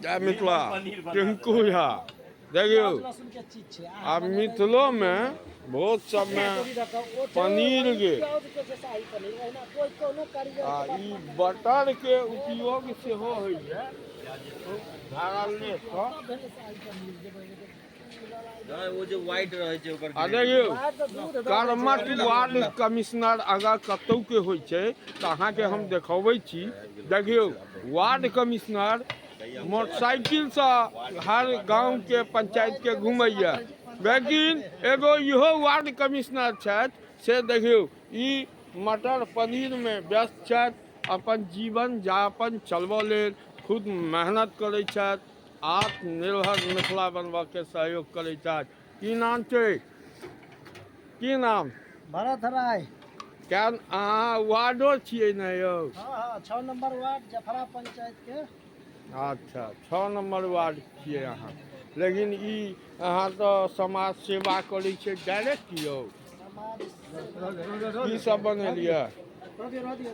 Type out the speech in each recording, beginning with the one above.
जय मिथिला। टिंकू झा, देखियौ आब मिथिलोमे भोज सबमे पनीर के आ ई बटर के उपयोग सेहो होइए धड़ल्लेसँ। ओ जे व्हाइट रहै छै ओकर। आ देखियौ, कर्मठ वार्ड कमिश्नर अगर कतौ के होइ छै तऽ अहाँके हम देखबै छी। देखियौ, वार्ड कमिश्नर मोटरसाइकिलसँ हर गाँवके पंचायतके घुमैए, लेकिन एगो इहो वार्ड कमिश्नर छथि से देखियौ ई मटर पनीरमे व्यस्त छथि। अपन जीवन यापन चलबऽ लेल खुद मेहनत करै छथि, आत्मनिर्भर मिथिला बनबऽके सहयोग करै छथि। की नाम छै? की नाम? भरत राय। केहन अहाँ वार्डो छियै ने यौ? हँ, 6 नंबर वार्ड, जफरा पंचायत के। अच्छा, 6 नंबर वार्ड छियै अहाँ। लेकिन ई अहाँ तऽ समाज सेवा करै छियै डायरेक्ट यौ। समाज की सब बनेलियै?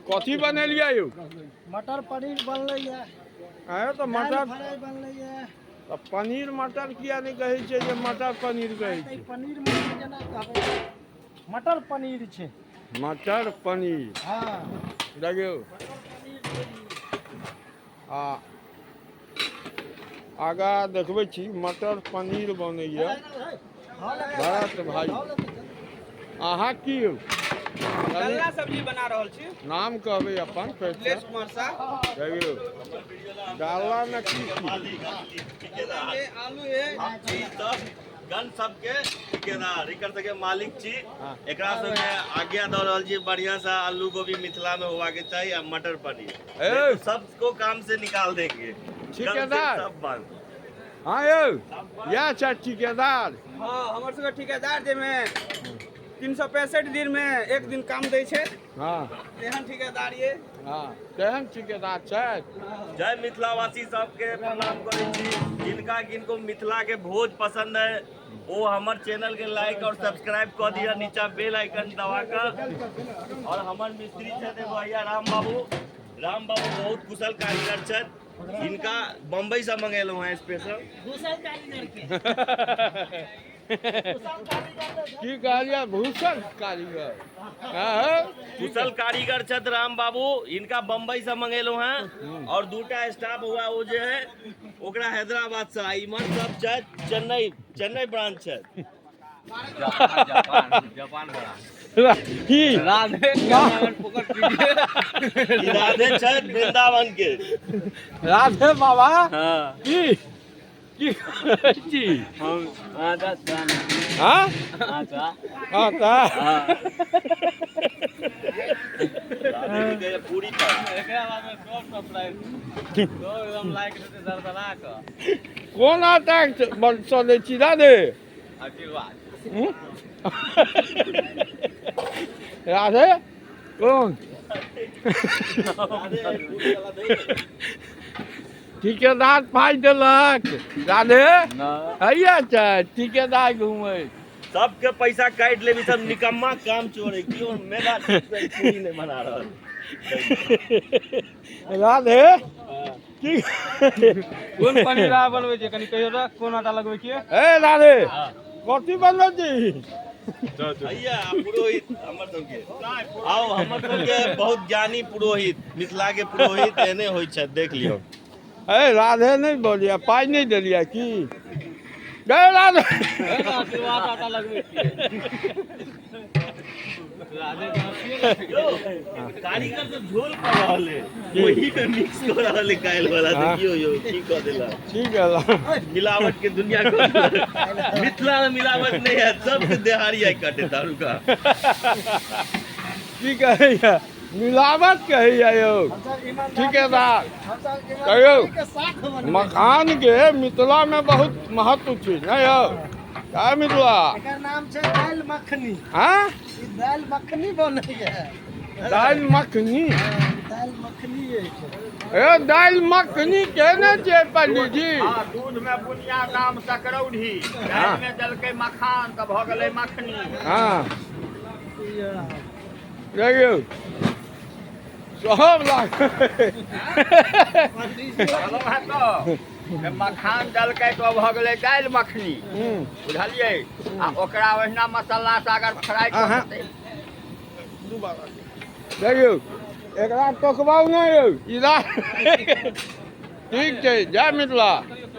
कथी बनेलियै यौ? मटर पनीर बनलैया। आँय, तऽ मटर दालि फ्राई बनलैया। तऽ पनीर मटर किया नहि कहै छियै जे मटर पनीर कहै तऽ ई छियै? पनीर मटर केना कहबै? मटर पनीर छै। मटर पनीर। हँ। देखियौ, आ आगाँ देखबै छी, मटर पनीर बनैया। भरत भाई, अहाँ की यौ? डलना सब्जी बना रहल छी। नाम कहबै अपन फेरसँ? मिथिलेश कुमार साह। देखियौ, डालनामे की की? ये आलू है। हम छी सब गण सबके ठिकेदार, एकर सबके मालिक छी। एकरा सबके आज्ञा दऽ रहल छी, बढ़िया सा आलू गोभी मिथिला में होवा के चाही आ मटर पनीर। ए! नहीं तो सबको काम से निकाल देंगे। गन से। ठिकेदार? सब बंद। हँ यौ, इएह छथि ठिकेदार। हँ, हमर सबके ठिकेदार जाहिमे 365 दिन में एक दिन काम दै छै। तेहन ठिकेदार ये। हँ, तेहन ठिकेदार छथि। जय मिथिलावासी, सबके प्रणाम करै छी। जिनका किनको मिथिला के भोज पसंद है, वो हमर चैनल के लाइक और सब्सक्राइब कऽ दिअ, नीचा बेल आइकन दबा कऽ। और हमर मिस्त्री छथि एगो भैया राम बाबू। राम बाबू बहुत कुशल कारीगर छथि। हिनका बम्बई से मंगेलहुँ हैं स्पेशल। घुसल कारीगर के, कुशल कारीगर। की कहलियै? भूषण कारीगर? हँ। कुशल कारीगर छथि राम बाबू, हिनका बम्बई से मंगेलहुँ हैं। और दूटा स्टाफ हुआ, ओ जे है ओकरा हैदराबाद से, आ इमहर सब छथि चेन्नई, चेन्नई ब्रांच छथि। की? राधे। ई राधे छथि वृंदावन के। राधे बाबा। हाँ। की की करै छी? हम आटा। हँ। आटा। हँ, तऽ राधे के गए पूरी पर। एकरा बाद में सब सब्सक्राइब सब एकदम लाइक देते दरदरा कऽ। कोन आटा चलै छी राधे? आशीर्वाद। हूँ? राधे कोन? राधे पूरी वाला नहीं। ठिकेदार पाइ देलक राधे? ना। हैया छै ठिकेदार घुमै। सबके पैसा काटि लेबी, सब निकम्मा काम चोर है। क्यों मेला पूरी नहीं बना रहल? राधे, की? कोन पनीर अहाँ बनबै छियै, कनि कहियौ तऽ कोन आटा लगबै छियै? ए राधे, कथी बनबै छी? भैया पुरोहित हमर सबके आओ, हमर सबके बहुत ज्ञानी पुरोहित। मिथिला के पुरोहित एहने होइ छथि, देख लियौ। ए राधे, नहि बोलिए, पाइ नहि देलियै की गए राधे? आशीर्वाद आटा लगबै छियै राधे के हँसिए लगै। यौ, कारीगर सब झोल कऽ रहल है, ओही में मिक्स कऽ रहल है काल्हि वाला। देखियौ यौ, की कऽ देलक। ठीक है। मिलावट के दुनिया कऽ देलक। मिथिला में मिलावट नहीं है, सबके देहाड़ी आइ कटे दारू का। की कहैया? मिलावट कहैया यौ ठिकेदार? कहियौ। मखान के मिथिला में बहुत महत्व छै ने यौ? का मिथिला? एकर नाम छै दालि मखनी। हाँ। ई दालि मखनी बनैया। दालि मखनी। दालि मखनी अछि। ए, दालि मखनी केने छै पंडीजी? हँ, दूध में बुनिया नाम सकरौढ़ी, दालि में देलकै मखान तऽ भऽ गेलै मखनी। हँ, देखियौ, सब लाग। कहलहुँ हेँ तऽ जे मखान देलकै तऽ भऽ गेलै दालि मखनी, बुझलियै? आ ओकरा ओहिना मसाला से अगर फ्राई कऽ देतै। देखियौ, एकरा टोकबाउ नहि यौ। ई ठीक छै, जय मिथिला।